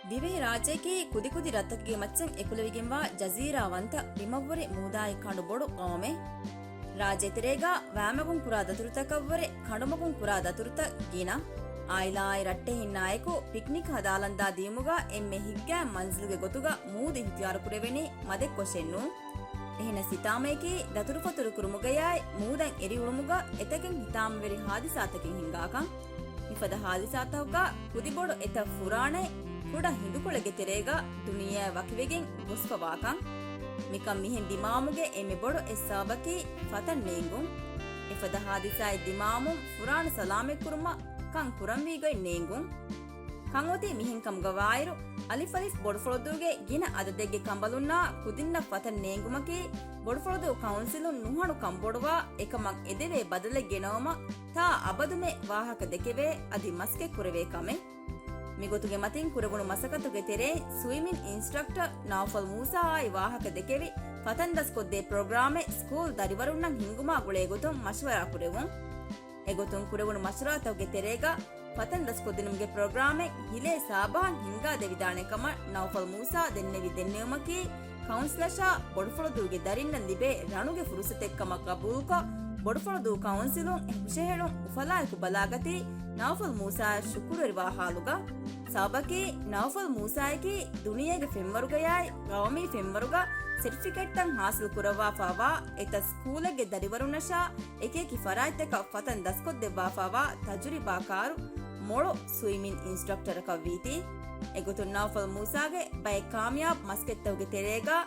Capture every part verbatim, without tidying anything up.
ދިވެހިރާއްޖެއަކީ ކުދިކުދި ރަށްތަކުގެ މައްޗަށް އެކުލެވިގެންވާ ޖަޒީރާވަންތަ ބިމަށްވުރެ މޫދާއި ކަނޑު ބޮޑު ގައުމެއް. ރާއްޖެ ތެރޭގަ ވައިމަގުން ކުރާ ދަތުރުތަކަށްވުރެ ކަނޑުމަގުން ކުރާ ދަތުރުތައް ގިނަ. އާއިލާއާއި ރައްޓެހިންނާއެކު ޕިކްނިކް ހަދާލަންދާ ދިޔުމުގަ އެންމެ ހިތްގައި މަންޒިލުގެ ގޮތުގަ މޫދު އިހުތިޔާރުކުރެވެނީ މަދެއްކޮށެއްނޫން. އެހެނަސް ހިތާމަޔަކީ ދަތުރުފަތުރު ކުރުމުގަޔާއި މޫދަށް އެރިއުޅުމުގަ އެތަކެއް ހިތާމަވެރި ހާދިސާތަކެއް ހިނގާކަން. މިފަދަ ހާދިސާތަކުގަ ކުދިބޮޑު އެތައް ފުރާނައެއް ކުޑަ ހިނދުކޮޅެއްގެ ތެރޭގަ ދުނިޔެއާއި ވަކިވެގެން ގޮސްފަވާކަން. މިކަން މިހެން ދިމާވުމުގެ އެންމެ ބޮޑު އެއް ސަބަބަކީ ފަތަން ނޭނގުން. އެފަދަ ހާދިސާއެއް ދިމާވުމުން ފުރާނަ ސަލާމަތްކުރުމަށް ކަން ކުރަންވީގޮތް ނޭނގުން. ކަން އޮތީ މިހެން ކަމުގަ ވާއިރު، އަލިފް އަލިފް ބޮޑުފުޅުދޫގެ ގިނަ އަދަދެއްގެ ކަނބަލުންނާ ކުދިންނަށް ފަތަން ނޭނގުމަކީ، ބޮޑުފުޅުދޫ ކައުންސިލުން ނުހަނު ކަންބޮޑުވާ އެކަމަށް އެދެވޭ ބަދަލެއް ގެނައުމަށް ތާ އަބަދުމެ ވާހަކަ ދެކެވޭ އަދި މަސްކެއް ކުރެވޭ ކަމެއް. މިގޮތުގެ މަތިން ކުރެވުނު މަސައްކަތުގެ ތެރެއިން ސްވިމިން އިންސްޓްރަކްޓަރ ނައުފަލް މޫސާއާއި ވާހަކަ ދެކެވި ފަތަން ދަސްކޮށްދޭ ޕްރޮގްރާމެއް ސްކޫލް ދަރިވަރުންނަށް ހިންގުމާ ގުޅޭ ގޮތުން މަޝްވަރާ ކުރެވުން. އެގޮތުން ކުރެވުނު މަޝްވަރާތަކުގެ ތެރޭގަ ފަތަން ދަސްކޮށްދިނުމުގެ ޕްރޮގްރާމެއް ހިލޭ ސާބަހަށް ހިންގާދެވިދާނެ ކަމަށް ނައުފަލް މޫސާ ދެންނެވި ދެންނެވުމަކީ، ކައުންސިލަށާ ބޮޑުފުޅުދޫގެ ދަރިންނަށް ލިބޭ ރަނުގެ ފުރުސަތެއް ކަމަށް ގަބޫލުކޮށް، ބޮޑުފުޅުދޫ ކައުންސިލުން އެ ހުށަހެޅުން އުފަލާއެކު ބަލާގަތީ ނައުފަލް މޫސާއަށް ޝުކުރުވެރިވާ ހާލުގަ. ސަބަބަކީ، ނައުފަލް މޫސާއަކީ ދުނިޔޭގެ ފެންވަރުގަޔާއި ގައުމީ ފެންވަރުގަ ސެޓްފިކެޓްތައް ހާސިލް ކުރައްވާފާވާ އެތައް ސްކޫލެއްގެ ދަރިވަރުންނަށާ އެކިއެކި ފަރާތްތަކަށް ފަތަން ދަސްކޮށްދެއްވާފާވާ ތަޖުރިބާކާރު މޮޅު ސްވިމިން އިންސްޓްރަކްޓަރަކަށް ވީތީ. އެގޮތުން ނައުފަލް މޫސާގެ ބައެއް ކާމިޔާބު މަސްކެތްތަކުގެ ތެރޭގަ،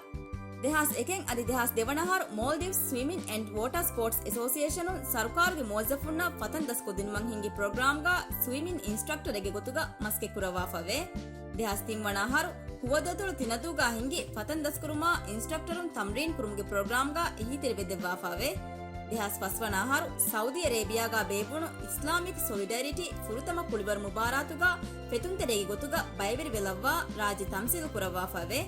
ދެހާސް އެކެއް އަދި ދެހާސް ދެވަނަ އަހަރު މޯލްޑިވްސް ސްވިމިން އެންޑް ވޯޓާ ސްޕޯޓްސް އެސޯސިއޭޝަނުން ސަރުކާރުގެ މުވައްޒަފުންނަށް ފަތަން ދަސްކޮށްދިނުމަށް ހިންގި ޕްރޮގްރާމްގަ ސްވިމިން އިންސްޓްރަކްޓަރެއްގެ ގޮތުގަ މަސްކެއް ކުރައްވާފަވޭ. ދެހާސް ތިން ވަނަ އަހަރު ހުވަދުއަތޮޅު ތިނަދޫގަ ހިންގި ފަތަން ދަސްކުރުމާ އިންސްޓްރަކްޓަރުން ތަމްރީން ކުރުމުގެ ޕްރޮގްރާމްގަ އެހީތެރިވެދެއްވާފަވޭ. ދެހާސް ފަސް ވަނަ އަހަރު ސައުދީ އަރޭބިޔާގަ ބޭއްވުނު އިސްލާމިކް ސޮލިޑަރިޓީ ފުރަތަމަ ކުޅިވަރު މުބާރާތުގަ ފެތުންތެރިއެއްގެ ގޮތުގަ ބައިވެރިވެލައްވާ ރާއްޖެ ތަމްސީލު ކުރައްވާފައެވެ.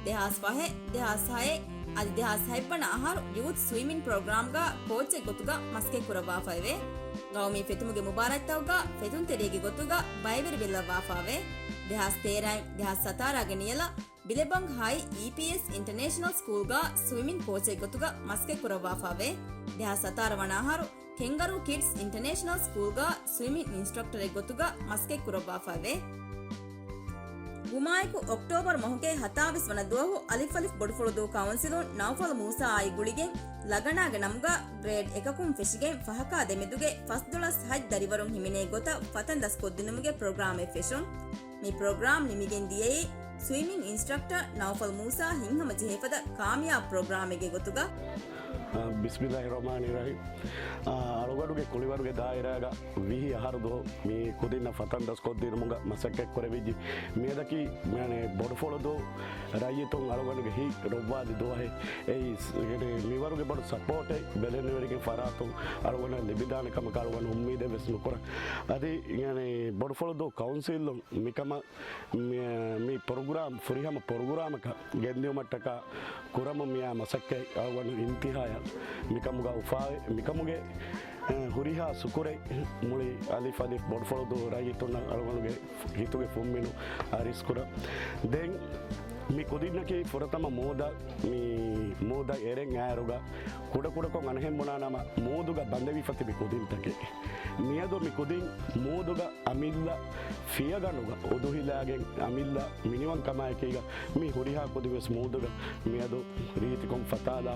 ދެހާސް ފަހެއް، ދެހާސް ހައެއް އަދި ދެހާސް ހަތް ވަނަ އަހަރު ޔޫތް ސްވިމިން ޕްރޮގްރާމްގަ ކޯޗެއް ގޮތުގަ މަސްކެއް ކުރައްވާފައެވެ. ގައުމީ ފެތުމުގެ މުބާރާތްތަކުގަ ފެތުންތެރިއެއްގެ ގޮތުގަ ބައިވެރިވެލައްވާފައެވެ. ދެހާސް ތޭރައިން ދެހާސް ސަތާރަގެ ނިޔަލަށް ބިލެބަން ހައި އީޕީއެސް އިންޓަރނޭޝަނަލް ސްކޫލްގަ ސްވިމިން ކޯޗެއް ގޮތުގަ މަސްކެއް ކުރައްވާފައެވެ. ދެހާސް ސަތާރަ ވަނަ އަހަރު ކެންގަރޫ ކިޑްސް އިންޓަރނޭޝަނަލް ސްކޫލްގަ ސްވިމިން އިންސްޓްރަކްޓަރެއް ގޮތުގަ މަސްކެއް ކުރައްވާފައެވެ. ވުމާއެކު އޮކްޓޯބަރު މަހުގެ ހަތާވީސް ވަނަ ދުވަހު އަލިފް އަލިފް ބޮޑުފުޅުދޫ ކައުންސިލުން ނައުފަލް މޫސާ އާއި ގުޅިގެން ލަގަނާގެ ނަމުގަ ގްރޭޑް އެކަކުން ފެށިގެން ފަހަކާ ދެމެދުގެ ފަސްދޮޅަސް ހަތް ދަރިވަރުން ހިމެނޭ ގޮތަށް ފަތަން ދަސްކޮށްދިނުމުގެ ޕްރޮގްރާމެއް ފެށުން. މި ޕްރޮގްރާމް ނިމިގެން ދިޔައީ ސްވިމިން އިންސްޓްރަކްޓަރ ނައުފަލް މޫސާ ހިތްހަމަ ޖެހޭ ފަދަ ކާމިޔާބު ޕްރޮގްރާމެއްގެ ގޮތުގަ. އާ، ބިސްމިއްލާހި ރަހްމާނި ރަހީމް. އާ، އަޅުގަނޑުގެ ކުޅިވަރުގެ ދާއިރާގަ ވިހި އަހަރު ދުވަހު މި ކުދިންނަށް ފަތަން ދަސްކޮށްދިނުމުގަ މަސައްކަތް ކުރެވިއްޖެ. މިއަދަކީ، މި ބޮޑުފުޅުދޫ ރައްޔިތުން އަޅުގަނޑުގެ ހިތް ރޮއްވާލި ދުވަހެއް. އެއީ، އެ، މިވަރުގެ ބޮޑު ސަޕޯޓެއް ބެލެނިވެރިގެ ފަރާތުން އަޅުގަނޑަށް ލިބިދާނެ ކަމަކަށް އަޅުގަނޑު އުއްމީދެއް ވެސް ނުކުރަން. އަދި، އެ، ބޮޑުފުޅުދޫ ކައުންސިލުން މިކަމަށް މި، މި ޕްރޮގްރާމް ފުރިހަމަ ޕްރޮގްރާމަކަށް ގެންދިއުމަށްޓަކާ ކުރަމުން މިއާ މަސައްކަތް އަޅުގަނޑު އިންތިހާޔަށް މިކަމުގަ އުފާވެ، މިކަމުގެ، އެ، ހުރިހާ ސުކުރެއް މުޅި އަލިފް އަލިފް ބޮޑުފުޅުދޫ ރައްޔިތުންނަށް އަޅުގަނޑުގެ ހިތުގެ ފުންމިނު އަރިސްކުރަން. ދެން މި ކުދިންނަކީ ފުރަތަމަ މޫދަށް، މި މޫދަށް އެރެން އާއިރުގަ ކުޑަކުޑަކޮށް އަނެއްހެން ބުނާނަމަ މޫދުގަ ބަނދެވިފަ ތިބި ކުދިންތަކެއް. މިއަދު މި ކުދިން މޫދުގަ އަމިއްލަ ފިޔަގަނޑުގަ އުދުހިލާގެން އަމިއްލަ މިނިވަންކަމާއެކީގަ މި ހުރިހާ ކުދިން ވެސް މޫދުގަ މިއަދު ރީތިކޮށް ފަތާލާ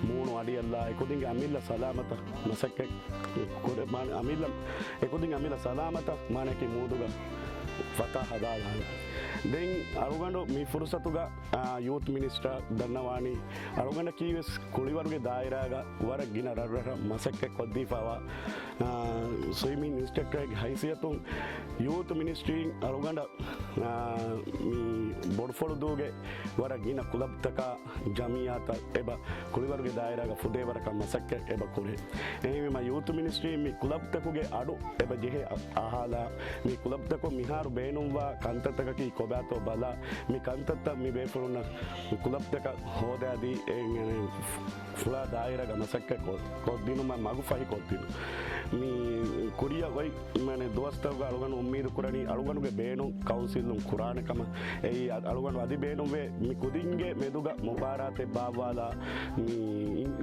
މޫނު އަޑިއައްލާ އެކުދިންގެ އަމިއްލަ ސަލާމަތަށް މަސައްކަތް ކުރެ-، މާ-، އަމިއްލަ އެކުދިން އަމިއްލަ ސަލާމަތަށް މާނައަކީ މޫދުގަ ފަތާ ހަދާލާނެ. ދެން އަޅުގަނޑު މި ފުރުސަތުގަ، އާ، ޔޫތު މިނިސްޓަރ ދަންނަވާނީ އަޅުގަނޑަކީ ވެސް ކުޅިވަރުގެ ދާއިރާގަ ވަރަށް ގިނަ ރަށްރަށަށް މަސައްކަތް ކޮށްދީފާވާ، އާ، ސްވިމިން އިންސްޓްރަކްޓަރެއްގެ ހައިސިއްޔަތުން ޔޫތު މިނިސްޓްރީން އަޅުގަނޑަށް، އާ، މި ބޮޑުފުޅުދޫގެ ވަރަށް ގިނަ ކުލަބްތަކާ ޖަމިއްޔާތައް އެބަ ކުޅިވަރުގެ ދާއިރާގަ ފުދޭވަރަކަށް މަސައްކަތް އެބަ ކުރޭ. އެހެންވީމަ ޔޫތު މިނިސްޓްރީން މި ކުލަބްތަކުގެ އަޑު އެބަ ޖެހޭ އަ-، އަހާލާ މި ކުލަބްތަކުން މިހާރު ބޭނުންވާ ކަންތައްތަކަކީ ކޮބާތޯ ބަލާ، މި ކަންތައްތައް މި ބޭފުޅުންނަށް ކުލަބްތަކަށް ހޯދާދީ، އެ، ފުޅާ ދާއިރާގަ މަސައްކަތް ކޮ-، ކޮށްދިނުމަށް މަގު ފަހިކޮށްދިނުން. މި ކުރިއަށް އޮތް، މާނެ، ދުވަސްތަކުގަ އަޅުގަނޑު އުއްމީދު ކުރަނީ އަޅުގަނޑުގެ ބޭނުން ކައުންސިލުން ކުރާނެ ކަމަށް. އެއީ، އަ-، އަޅުގަނޑު އަދި ބޭނުންވޭ މި ކުދިންގެ މެދުގަ މުބާރާތެއް ބާއްވާލާ، މި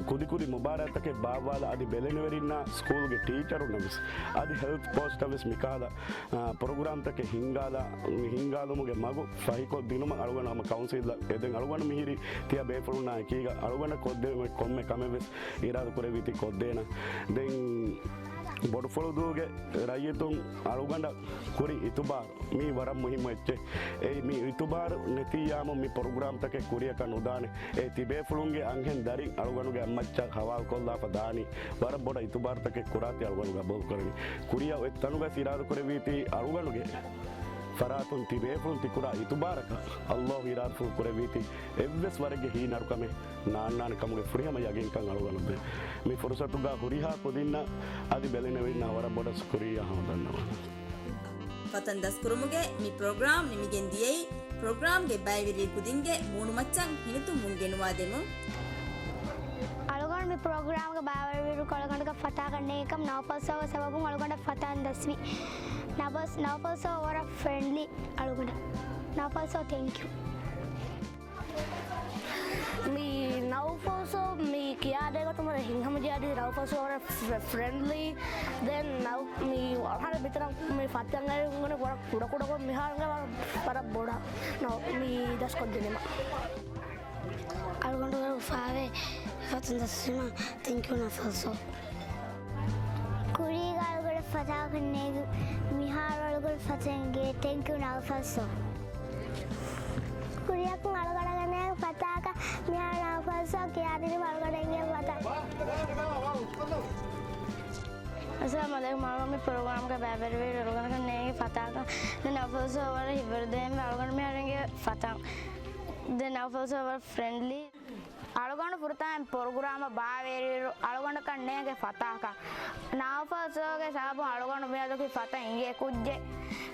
ކުދިކުދި މުބާރާތްތަކެއް ބާއްވާލާ، އަދި ބެލެނިވެރިންނާ ސްކޫލްގެ ޓީޗަރުންނަށް ވެސް، އަދި ހެލްތް ޕޯސްޓަށް ވެސް މިކަހަލަ އާ، ޕްރޮގްރާމްތަކެއް ހިންގާލާ، ހިންގާލުމުގެ މަގު ފަހިކޮށްދިނުމަށް އަޅުގަނޑު ހަމަ ކައުންސިލްއަށް އެދެން އަޅުގަނޑު މިހިރީ ތިޔަ ބޭފުޅުންނާ އެކީގަ އަޅުގަނޑަށް ކޮށްދޭން ކޮންމެ ކަމެއް ވެސް އިރާދަ ކުރެއްވީތީ ކޮށްދޭނަ. ދެން ބޮޑުފުޅުދޫގެ ރައްޔިތުން އަޅުގަނޑަށް ކުރި އިތުބާރު މީ ވަރަށް މުހިއްމު އެއްޗެއް. އެ، މި އިތުބާރު ނެތިއްޔާމު މި ޕްރޮގްރާމްތަކެއް ކުރިއަކަށް ނުދާނެ. އެ ތިބޭފުޅުންގެ އަންހެން ދަރިން އަޅުގަނޑުގެ އަތްމައްޗަށް ހަވާލުކޮށްލާފަ ދާނީ. ވަރަށް ބޮޑަށް އިތުބާރުތަކެއް ކުރާތީ އަޅުގަނޑު ގަބޫލުކުރަނީ. ކުރިއަށް އޮތް ތަނުގަ ސިރާދުކުރެއްވީތީ އަޅުގަނޑުގެ ފަރާތުން ތިބޭފުޅުން ތިކުރާ އިތުބާރަކަށް އައްލާހު އިރާދަފުޅު ކުރެއްވީތީ އެއްވެސް ވަރެއްގެ ހީ ނަރުކަމެއް ނާންނާނެ ކަމުގެ ފުރިހަމަ ޔަގީންކަން އަޅުގަނޑު ދޭ. މި ފުރުސަތުގަ ހުރިހާ ކުދިންނަށް އަދި ބެލެނިވެރިންނަށް ވަރަށް ބޮޑަށް ޝުކުރިއްޔާ ހަމަ ދަންނަވަން. ފަތަން ދަސްކުރުމުގެ މި ޕްރޮގްރާމް ނިމިގެން ދިޔައީ، ޕްރޮގްރާމްގެ ބައިވެރި ކުދިންގެ މޫނުމައްޗަށް ހިނިތުންވުން ގެނުވާދެމުން. އަޅުގަނޑު މި ޕްރޮގްރާމްގެ ބައިވެރިވިއިރު އަޅުގަނޑުގެ ފަތާކަށް ނޭނގިކަމަށް ނައުފަލް ސާރގެ ސަބަބުން އަޅުގަނޑަށް ފަތާން ދަސްވި. ނަބަސް، ނައުފަލް ސާރ ވަރަށް ފްރެންޑްލީ އަޅުގަނޑަށް. ނައުފަލް ސާރ، ތެންކް ޔޫ. މި ނައުފަލް ސާރ މި ކިޔާދޭ ގޮތުން ވަރަށް ހިތްހަމަޖެހޭ. އަދި ނައުފަލް ސާރ ވަރަށް ފްރެ-، ފްރެންޑްލީ. ދެން ނައު-، މި އަހަރެން މިތަނަށް މި ފަތަން އައި އުނގަނެ ވަރަށް ކުޑަކުޑަކޮށް، މިހާރު އުނގަނެ ވަރަށް، ވަރަށް ބޮޑަށް ނައު-، މި ދަސްކޮށްދިނުމަށް. އަޅުގަނޑު ވަރަށް އުފާވޭ ފަތަން ދަސްވީމަ. ތެންކް ޔޫ ނައުފަލް ސާރ. ކުރީގަ އަޅުގަނޑަށް ފަތާކަށް ނޭނގި، މިހާރު އަޅުގަނޑު ފަތަން އެނގޭ. ތެންކް ޔޫ ނައުފަލް ސާރ. ކުރިއަކުން އަޅުގަނޑަށް ނޭނގި ފަތާކަށް މިހާރު ނައުފަލް ސާރ ކިޔާދިނުމަށް އަޅުގަނޑަށް އެނގޭ ފަތަން. އައްސަލާމު ޢަލައިކުމް. އަޅުގަނޑު މި ޕްރޮގްރާމްގަ ބައިވެރިވިއިރު އަޅުގަނޑަށް ނޭނގި ފަތާކަށް. ދެން ނައުފަލް ސާރ ވަރަށް ހިތްވަރު ދޭން އަޅުގަނޑު މިހާރު އެނގޭ ފަތަން. ދެން ނައުފަލް ސާރ ވަރަށް ފްރެންޑްލީ. އަޅުގަނޑު ފުރަތަމަ ޕްރޮގްރާމަށް ބާވެރިއިރު އަޅުގަނޑަކަށް ނޭނގެ ފަތާކަށް. ނައުފަލް ސާރގެ ސަބަބުން އަޅުގަނޑު މިއަދު ކި ފަތަން އިނގޭ ކުއްޖެއް.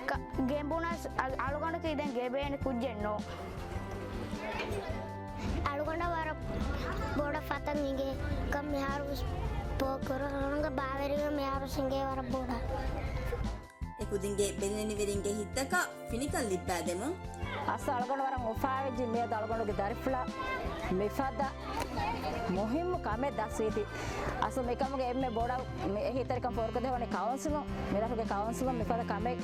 ކަ-، ގެނބުނަސް އަ-، އަޅުގަނޑަކީ ދެން ގެބޭނެ ކުއްޖެއް ނޫން. އަޅުގަނޑަށް ވަރަށް ބޮޑަށް ފަތަން އިނގޭ ކަން މިހާރު ވެސް ޕްރޮގްރާމްގަ ބާވެރިވެ މިހާރު ވެސް އިނގޭ ވަރަށް ބޮޑަށް. އެކުދިންގެ ބެލެނިވެރިންގެ ހިތްތަކަށް ފިނިކަން ލިއްބާދެމުން. އައްސަ އަޅުގަނޑު ވަރަށް އުފާވެއްޖެ މިއަދު އަޅުގަނޑުގެ ދަރިފުޅަށް މިފަދަ މުހިއްމު ކަމެއް ދަސްވީތީ. އައްސަ މިކަމުގެ އެންމެ ބޮޑަށް މި އެހީތެރިކަން ފޯރުކޮށްދެއްވަނީ ކައުންސިލުން، މިރަށުގެ ކައުންސިލުން މިފަދަ ކަމެއް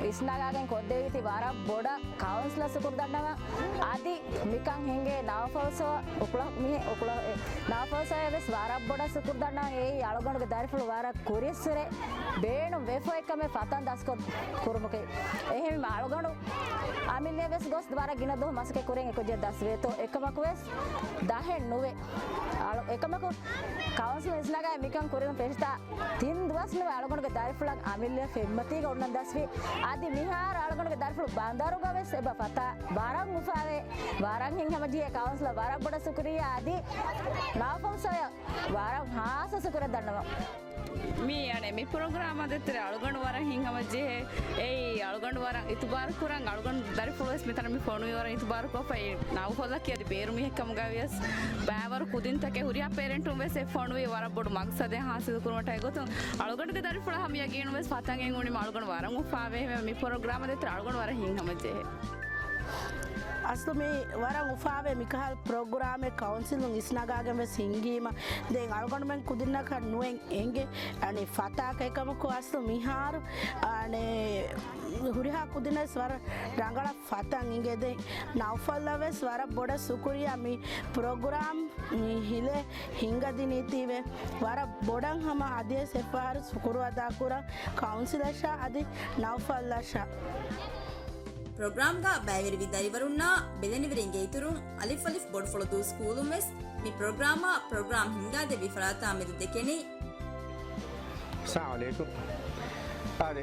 ވިސްނާގާގެން ކޮށްދެވީތީ ވަރަށް ބޮޑަށް ކައުންސިލަށް ޝުކުރު ދަންނަވަން. އަދި މިކަން ހިނގޭ ނައުފަލް ސާރ އުކުޅަ-، މިހެ-، އުކުޅަ-، އެ، ނައުފަލް ސާރ ވެސް ވަރަށް ބޮޑަށް ޝުކުރު ދަންނަވަން. އެއީ އަޅުގަނޑުގެ ދަރިފުޅު ވަރަށް ކުރިއަށްސުރެ ބޭނުން ވެފަ އެކަމެއް ފަތަން ދަސްކޮށް ކުރުމުގެ. އެހެންވީމަ އަޅުގަނޑު އަމިއްލަ ވެސް ގޮސް ވަރަށް ގިނަ ދުވަހު މަސައްކަތް ކުރިން އެކުއްޖެއް ދަސްވޭތޯ. އެކަމަކު ވެސް ދަހެއް ނުވޭ. އަޅު-، އެކަމަކު ކައުންސިލް ވިސްނާގާ މިކަން ކުރިން ފެށިތާ ތިން ދުވަސް ނުވެ އަޅުގަނޑުގެ ދަރިފުޅަށް އަމިއްލަ ފެންމަތީގަ އޮންނަން ދަސްވީ. އަދި މިހާރު އަޅުގަނޑުގެ ދަރިފުޅު ބަނދަރުގަ ވެސް އެބަ ފަތާ ވަރަށް އުފާވޭ. ވަރަށް ހިތްހަމަޖެހޭ ކައުންސިލަށް ވަރަށް ބޮޑަށް ޝުކުރިއްޔާ. އަދި ނައުފަލް ސާރަށް ވަރަށް ހާއްސަ ޝުކުރެއް ދަންނަވަން. މި އަނެއް މި ޕްރޮގްރާމާ ދޭތެރޭ އަޅުގަނޑު ވަރަށް ހިތްހަމަޖެހޭ. އެއީ އަޅުގަނޑު ވަރަށް އިތުބާރު ކުރަން، އަޅުގަނޑު ދަރިފުޅު ވެސް މިތަނަށް މި ފޮނުވީ ވަރަށް އިތުބާރު ކޮށްފައި. ނައުފަލްއަކީ އަދި ބޭރު މީހެއް ކަމުގައި ވިޔަސް ބައިވަރު ކުދިންތަކެއް ހުރިހާ ޕޭރެންޓުން ވެސް އެ ފޮނުވީ ވަރަށް ބޮޑު މަގްސަދެއް ހާސިލް ކުރުމަށްޓަކާ. އެގޮތުން އަޅުގަނޑުގެ ދަރިފުޅަށް ހަމަ ޔަގީނުން ވެސް ފަތަން އެނގުނީމަ އަޅުގަނޑު ވަރަށް އުފާވޭ. މި ޕްރޮގްރާމާ ދޭތެރޭ އަޅުގަނޑު ވަރަށް ހިތްހަމަޖެހޭ. އަސްލު މި ވަރަށް އުފާވޭ މިކަހަލަ ޕްރޮގްރާމެއް ކައުންސިލުން އިސްނަގާގެން ވެސް ހިންގީމަ. ދެން އަޅުގަނޑުމެން ކުދިންނަކަށް ނުއެން އެނގޭ އަނެއް ފަތާކަށް. އެކަމަކު އަސްލު މިހާރު އަނެއް ހުރިހާ ކުދިންނަށް ވެސް ވަރަށް ރަނގަޅަށް ފަތަން އިނގޭ. ދެން ނައުފަލްއަށް ވެސް ވަރަށް ބޮޑަށް ޝުކުރިއްޔާ މި ޕްރޮގްރާމް މި ހިލޭ ހިންގަދިނީތީވެ. ވަރަށް ބޮޑަށް ހަމަ އަދިވެސް އެއްފަހަރު ޝުކުރު އަދާކުރަން ކައުންސިލަށާ އަދި ނައުފަލްއަށާ. ޕްރޮގްރާމްގަ ބައިވެރިވި ދަރިވަރުންނާ ބެލެނިވެރިންގެ އިތުރުން އަލިފް އަލިފް ބޮޑުފުޅުދޫ ސްކޫލުން ވެސް މި ޕްރޮގްރާމާ ޕްރޮގްރާމް ހިންގާދެއްވި ފަރާތާ މެދު ދެކެނީ. އައްސަލާމު ޢަލައިކުމް. އާދެ،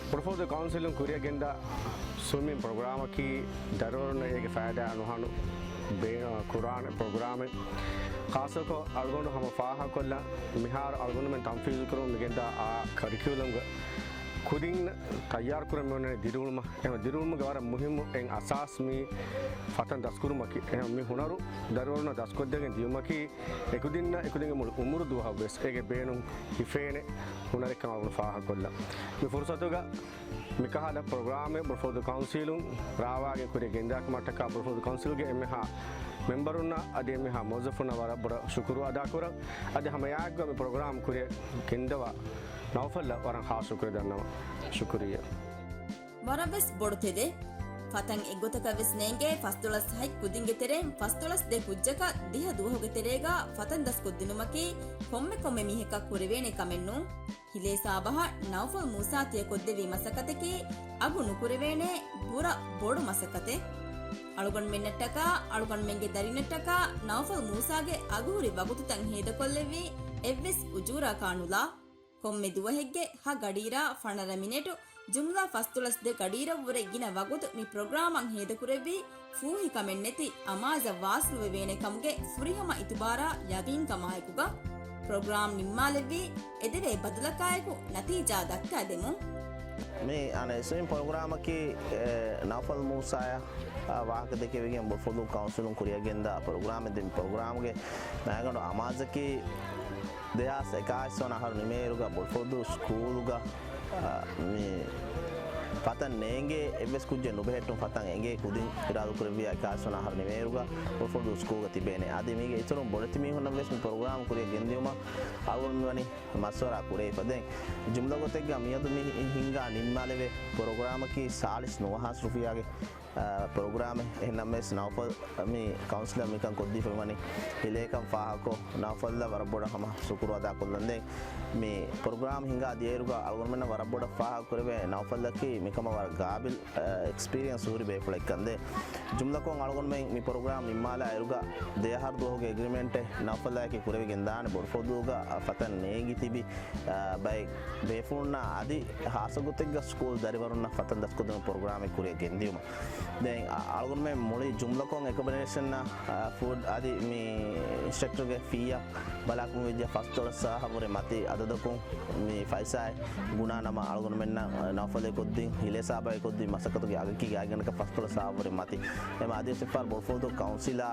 ބޮޑުފުޅުދޫ ކައުންސިލުން ކުރިއަށް ގެންދާ ސްވިމިން ޕްރޮގްރާމަކީ ދަރިވަރުންނަށް އޭގެ ފައިދާ ނުހަނު ބޭ-، ކުރާނެ ޕްރޮގްރާމެއް. ޚާއްޞަކޮށް އަޅުގަނޑު ހަމަ ފާހަގަކޮށްލަން މިހާރު އަޅުގަނޑުމެން ތަންފީޒު ކުރަމުން މިގެންދާ އާ ކަރިކިއުލަމްގަ ކުދިން ތައްޔާރުކުރަން މި އޮންނަނީ ދިރިއުޅުމަށް. އެހެން ދިރިއުޅުމުގެ ވަރަށް މުހިއްމު އެއް އަސާސް މި ފަތަން ދަސްކުރުމަކީ. އެހެން މި ހުނަރު ދަރިވަރުންނަށް ދަސްކޮށްދެގެން ދިޔުމަކީ އެކުދިންނަށް އެކުދިންގެ މުޅި އުމުރު ދުވަހަށް ވެސް އޭގެ ބޭނުން ހިފޭނެ ހުނަރެއްކަން އަޅުގަނޑު ފާހަގަކޮށްލަން. މި ފުރުސަތުގަ މިކަހަލަ ޕްރޮގްރާމެއް ބޮޑުފުޅުދޫ ކައުންސިލުން ރާވާގެން ކުރިޔަށް ގެންދާކަމަށްޓަކާ ބޮޑުފުޅުދޫ ކައުންސިލުގެ އެންމެހާ މެމްބަރުންނަށް އަދި އެންމެހާ މުވައްޒަފުންނަށް ވަރަށް ބޮޑަށް ޝުކުރު އަދާކުރަން. އަދި ހަމައެއާއެކުގަ މި ޕްރޮގްރާމް ކުރިޔަށް ގެންދަވާ ނައުފަލްއަށް ވަރަށް ހާސް ޝުކުރިއްޔާ. ޝުކުރިއްޔާ. ވަރަށްވެސް ބޮޑު ތެދެއް. ފަތަން އެއްގޮތަކަށް ވެސް ނޭނގޭ ފަސްދޮޅަސް ހަތް ކުދިންގެ ތެރެއިން ފަސްދޮޅަސް ދެ ކުއްޖަކަށް ދިހަ ދުވަހުގެ ތެރޭގަ ފަތަން ދަސްކޮށްދިނުމަކީ ކޮންމެ ކޮންމެ މީހަކަށް ކުރެވޭނެ ކަމެއް ނޫން. ހިލޭ ސާބަހަށް ނައުފަލް މޫސާ ތިޔަކޮށްދެއްވި މަސައްކަތަކީ އަގު ނުކުރެވޭނެ ބުރަ ބޮޑު މަސައްކަތެއް. އަޅުގަނޑުމެންނަށްޓަކާ، އަޅުގަނޑުމެންގެ ދަރިންނަށްޓަކާ ނައުފަލް މޫސާގެ އަގުހުރި ވަގުތުތައް ހޭދަކޮށްލެއްވި އެއްވެސް އުޖޫރާކާ ނުލާ، ކޮންމެ ދުވަހެއްގެ ހަ ގަޑިއިރާ ފަނަރަ މިނެޓު، ޖުމްލަ ފަސްދޮޅަސް ދެ ގަޑިއިރަށްވުރެ ގިނަ ވަގުތު މި ޕްރޮގްރާމަށް ހޭދަކުރެއްވީ ފޫހިކަމެއްނެތި އަމާޒަށް ވާސްލުވެވޭނެ ކަމުގެ ފުރިހަމަ އިތުބާރާ ޔަގީންކަމާއެކުގަ، ޕްރޮގްރާމް ނިންމާލެއްވީ އެދެވޭ ބަދަލަކާއެކު ނަތީޖާ ދައްކާދެމުން. މި އަނެއް ސްވިމް ޕްރޮގްރާމަކީ، އެ، ނައުފަލް މޫސާޔާ، އާ، ވާހަކަ ދެކެވިގެން ބޮޑުފުޅުދޫ ކައުންސިލުން ކުރިއަށް ގެންދާ ޕްރޮގްރާމެއް. ދެން މި ޕްރޮގްރާމްގެ މައިގަނޑު އަމާޒަކީ ދެހާސް އެކާވީސް ވަނަ އަހަރު ނިމޭއިރުގަ ބޮޑުފުޅުދޫ ސްކޫލުގަ، އާ، މި ފަތަން ނޭނގޭ އެއްވެސް ކުއްޖެއް ނުބެހެއްޓުން ފަތަން އެނގޭ ކުދިން އިރާދަކުރެއްވިޔާ އެކާވީސް ވަނަ އަހަރު ނިމޭއިރުގަ ބޮޑުފުޅުދޫ ސްކޫލްގަ ތިބޭނެ. އަދި މީގެ އިތުރުން ބޮޑެތި މީހުންނަށް ވެސް މި ޕްރޮގްރާމް ކުރިއަށް ގެންދިޔުމަށް އަޅުގަނޑު މިވަނީ މަޝްވަރާ ކުރެވިފަ. ދެން ޖުމްލަ ގޮތެއްގަ މިއަދު މި ހިންގާ ނިންމާލެވޭ ޕްރޮގްރާމަކީ ސާޅީސް ނުވަހާސް ރުފިޔާގެ، އާ، ޕްރޮގްރާމެއް. އެހެންނަމަވެސް ނައުފަލް މި ކައުންސިލަށް މިކަން ކޮށްދީފައިވަނީ ހިލޭކަން ފާހަގަކޮށް، ނައުފަލްއަށް ވަރަށް ބޮޑަށް ހަމަ ޝުކުރު އަދާކޮށްލަން. ދެން މި ޕްރޮގްރާމް ހިނގާ ދިޔައިރުގަ އަޅުގަނޑުމެންނަށް ވަރަށް ބޮޑަށް ފާހަގަ ކުރެވޭ ނައުފަލްއަކީ މިކަމަށް ވަރަށް ގާބިލް، އާ، އެކްސްޕީރިއަންސް ހުރި ބޭފުޅެއްކަން. ދެން ޖުމްލަކޮށް އަޅުގަނޑުމެން މި ޕްރޮގްރާމް ނިންމާލާ އިރުގަ ދެ އަހަރު ދުވަހުގެ އެގްރިމެންޓެއް ނައުފަލްއާއެކީ ކުރެވިގެން ދާނެ. ބޮޑުފުޅުދޫގަ ފަތަން ނޭނގި ތިބި، އާ، ބައެއް ބޭފުޅުންނާ އަދި ހާއްސަ ގޮތެއްގަ ސްކޫލް ދަރިވަރުންނަށް ފަތަން ދަސްކޮށްދިނުމަށް ޕްރޮގްރާމެއް ކުރިއަށް ގެންދިޔުމަށް. ދެން އަ-، އަޅުގަނޑުމެން މުޅި ޖުމްލަކޮށް އެކަމަޑޭޝަންއަށް، އާ، ފުޑް އަދި މި އިންސްޓްރަކްޓަރުގެ ފީއަށް ބަލާކަމުން ވެއްޖެ ފަސްދޮޅަސް އަހަރު ވުރެ މަތި އަދަދަކުން މި ފައިސާއެއް ގުނާ ނަމަ، އަޅުގަނޑުމެންނަށް ނައުފަލް އެކޮށްދިން ހިލޭ ސާބާ އެކޮށްދިން މަސައްކަތުގެ އަގަކީ ގާތްގަނޑަކަށް ފަސްދޮޅަސް އަހަރު ވުރެ މަތި. އެމަ އަދިވެސް އެއްފަހަރު ބޮޑުފުޅުދޫ ކައުންސިލާ،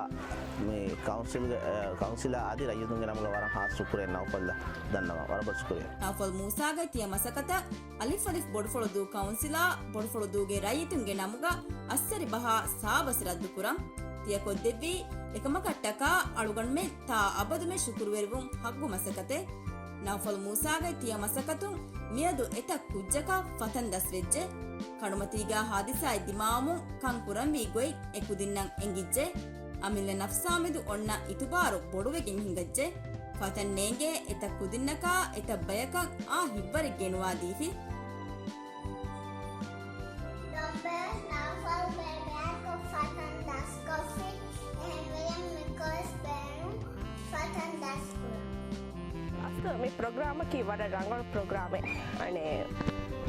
މި ކައުންސިލްގެ، އެ، ކައުންސިލާ އަދި ރައްޔިތުންގެ ނަމުގަ ވަރަށް ހާސް ޝުކުރެއް ނައުފަލްއަށް ދަންނަވަން. ވަރަށް ބޮޑު ޝުކުރިއްޔާ. ނައުފަލް މޫސާގެ ތިޔަ މަސައްކަތަށް އަލިފް އަލިފް ބޮޑުފުޅުދޫ ކައުންސިލާ ބޮޑުފުޅުދޫގެ ރައްޔިތުންގެ ނަމުގަ އައްސަރި ބަހާ ސާބަސް ރައްދުކުރަން. ތިޔަ ކޮށްދެއްވީ އެކަމަކަށްޓަކާ އަޅުގަނޑުމެން ތާ އަބަދުމެ ޝުކުރުވެރިވުން ހައްގު މަސައްކަތެއް. ނައުފަލް މޫސާގެ ތިޔަ މަސައްކަތުން މިއަދު އެތައް ކުއްޖަކަށް ފަތަން ދަސްވެއްޖެ. ކަނޑުމަތީގާ ހާދިސާއެއް ދިމާވުމުން ކަން ކުރަންވީ ގޮތް އެކުދިންނަށް އެނގިއްޖެ. އަމިއްލަ ނަފްސާމެދު އޮންނަ އިތުބާރު ބޮޑުވެގެން ހިނގައްޖެ. ފަތަން ނޭނގޭ އެތައް ކުދިންނަކާ އެތައް ބަޔަކަށް އާ ހިތްވަރެއް ގެނުވާ ދީފި. ދޮންބެވެސް ނައުފަލް ބޭބެއަކު ފަތަން ދަސްކޮށްފި. އެހެންވެގެން މިކޮޅަސް ބޭނުން ފަތަން ދަސްކުރަން. އަސްލު މި ޕްރޮގްރާމަކީ ވަރަށް ރަނގަޅު ޕްރޮގްރާމެއް. އަނެއް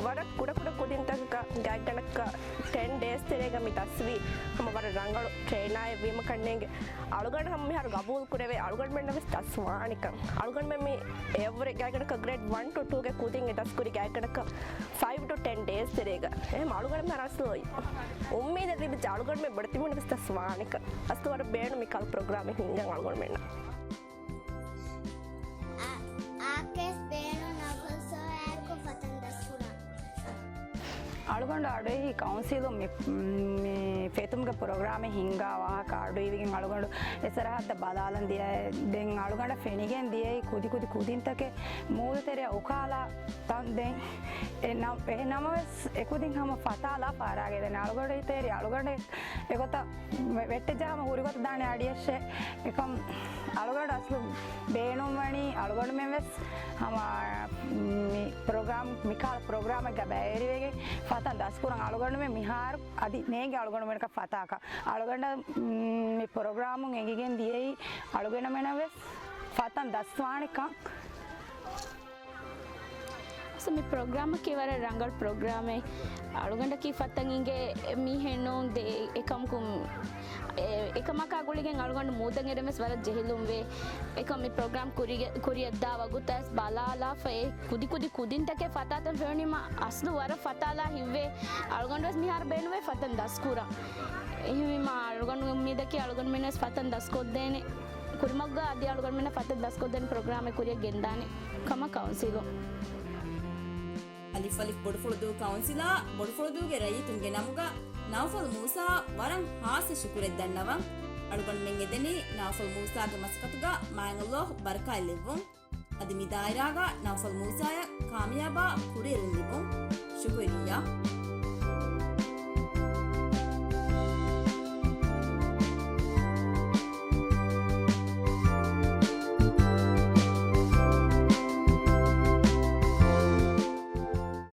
ވަރަށް ކުޑަކުޑަ ކުދިންތަކަކަށް ގާތްގަނޑަކަށް ޓެން ޑޭސް ތެރޭގަ މި ދަސްވީ ހަމަ ވަރަށް ރަނގަޅު ޓްރެއިނާއެއް ވީމަ ކަންނޭނގެ އަޅުގަނޑު ހަމަ މިހާރު ގަބޫލު ކުރެވޭ އަޅުގަނޑުމެންނަށް ވެސް ދަސް ވާނެކަން. އަޅުގަނޑުމެން މި އެއަށްވުރެ ގާތްގަނޑަކަށް ގްރޭޑް ވަން ޓު ޓޫގެ ކުދިން އެ ދަސްކުރި ގާތްގަނޑަކަށް ފައިވް ޓު ޓެން ޑޭސް ތެރޭގަ. އެހެން އަޅުގަނޑުމެން އަސްލު އުއްމީދެއް ލިބިއްޖެ އަޅުގަނޑުމެން ބޮޑެތިމީހުންނަށް ވެސް ދަސް ވާނެކަން. އަސްލު ވަރަށް ބޭނުން މި ކަލަ ޕްރޮގްރާމެއް ހިންގަން އަޅުގަނޑުމެންނަށް. އާ، އާކޭސް ބޭނުން ނަގުލްސޯޔާއެކު ފަތަން ދަސްކުރަން. އަޅުގަނޑު އަޑުއެހި ކައުންސިލުން މި، މި ފެތުމުގެ ޕްރޮގްރާމެއް ހިންގާ ވާހަކަ އަޑުއިވިގެން އަޅުގަނޑު އެސަރަހައްދަށް ބަލާލަން ދިޔައޭ. ދެން އަޅުގަނޑަށް ފެނިގެން ދިޔައީ ކުދި ކުދި ކުދިންތަކެއް މޫދުތެރެއަށް އުކާލާ ތަން. ދެން އެ ނަމް-، އެހެން ނަމަވެސް އެކުދިން ހަމަ ފަތާލާ ފާރާގެ. ދެން އަޅުގަނޑު ހިތޭރި އަޅުގަނޑެއް އެގޮތަށް ވެ-، ވެއްޓެއްޖާ ހަމަ ހުރިގޮތަށް ދާނެ އަޑިއަށެއް. އެކަމް އަޅުގަނޑު އަސްލު ބޭނުންވަނީ އަޅުގަނޑުމެން ވެސް ހަމަ މި ޕްރޮގްރާމް، މިކާ ޕްރޮގްރާމެއްގަ ބައިވެރިވެގެން ފަތަން ދަސްކުރަން. އަޅުގަނޑުމެން މިހާރު އަދި ނޭނގެ އަޅުގަނޑުމެންނަކަށް ފަތާކަށް. އަޅުގަނޑަށް މި ޕްރޮގްރާމުން އެނގިގެން ދިޔައީ އަޅުގަނޑުމެނަށް ވެސް ފަތަން ދަސްވާނެކަން. މި ޕްރޮގްރާމަކީ ވަރަށް ރަނގަޅު ޕްރޮގްރާމެއް. އަޅުގަނޑަކީ ފަތަން އިނގޭ މީހެއް ނޫން ދޭ އެކަމަކު، އެ-، އެކަމަކާ ގުޅިގެން އަޅުގަނޑު މޫދަށް އެރެން ވެސް ވަރަށް ޖެހިލުންވޭ. އެކަމް މި ޕްރޮގްރާމް ކުރިގެ-، ކުރިއަށްދާ ވަގުތަސް ބަލާލާފައި ކުދި ކުދި ކުދިންތަކެއް ފަތާތަން ފެނުނީމަ އަސްލު ވަރަށް ފަތާލާ ހިތްވޭ. އަޅުގަނޑު ވެސް މިހާރު ބޭނުންވޭ ފަތަން ދަސްކުރަން. އެހެންވީމަ އަޅުގަނޑު އުއްމީދަކީ އަޅުގަނޑުމެން ވެސް ފަތަން ދަސްކޮށްދޭނެ. ކުރިމަގުގަ އަދި އަޅުގަނޑުމެންނަށް ފަތަން ދަސްކޮށްދޭނެ ޕްރޮގްރާމެއް ކުރިއަށް ގެންދާނެ ކަމަށް ކައުންސިލުން. އަލިފް އަލިފް ބޮޑުފުޅުދޫ ކައުންސިލާ ބޮޑުފުޅުދޫގެ ރައްޔިތުންގެ ނަމުގަ ނައުފަލް މޫސާއަށް ވަރަށް ހާއްސަ ޝުކުރެއް ދަންނަވަން. އަޅުގަނޑުމެން އެދެނީ ނައުފަލް މޫސާގެ މަސައްކަތުގަ މާތް ﷲ ބަރަކާތް ލެއްވުން. އަދި މި ދާއިރާގަ ނައުފަލް މޫސާއަށް ކާމިޔާބާ ކުރިއެރުން ލިބުން. ޝުކުރިއްޔާ.